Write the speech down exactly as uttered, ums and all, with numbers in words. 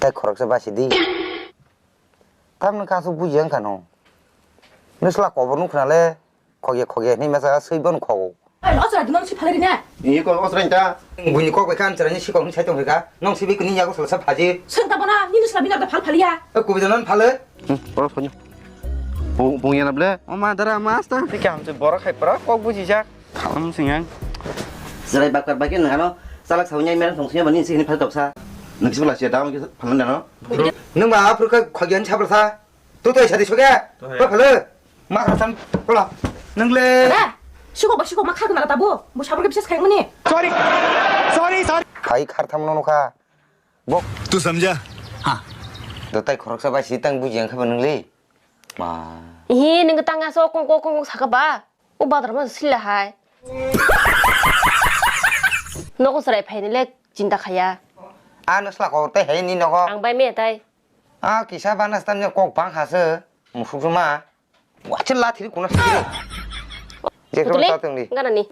Tai khoroksa basi di. Tamni kasu buji ang kano. Nusla kobor nukna le khogya khogya ni masa sui bon khogo. Ai, lo chwrai dino si phalai rine. Ni ko osra ta. Buini kok bai kan chwrai ni sikok ni sai tong rika. Nong sibi kuni yago salsa phaji. Senta bona ni nusla bina da phal phaliya. E kubi danan phale. Hmm, oro phonyo. Bung bung yana ble. O ma dara ma asta. Ti kam se boro khai pra kok buji jak. Khalam singang. Chwrai bakar bai ke nangano salak sawi nyai merang thong siya bani sini phal toksa. Nang sibla sia daun ke phalan dano. Nung ba aphur ka khogyan sabla sa. Tu tu sadi soke. Ba phale. Ma khasan kola. Nung le. Eh, siko ba siko ma khagna ta bo. Bo sabur ke bises khai mani. Sorry. Sorry, sorry. Khai khar tham no kha. Bo. Tu samjha? Ha. Do tai khoroksa ba si tang buji ang kha ba nung le. Ma. Hi, nung tang aso kong kong kong saka ba. O badar ma sila hai. Nogo chwrai phaini le chinta khaya. A nusla kok tai hai ni nogo. Ang bai me tai. A kisa bana stan kok bang hase. Musuk ma. Wacha la thiri kuna thiri. Je ko Putuli, ta tong di. Gana ni.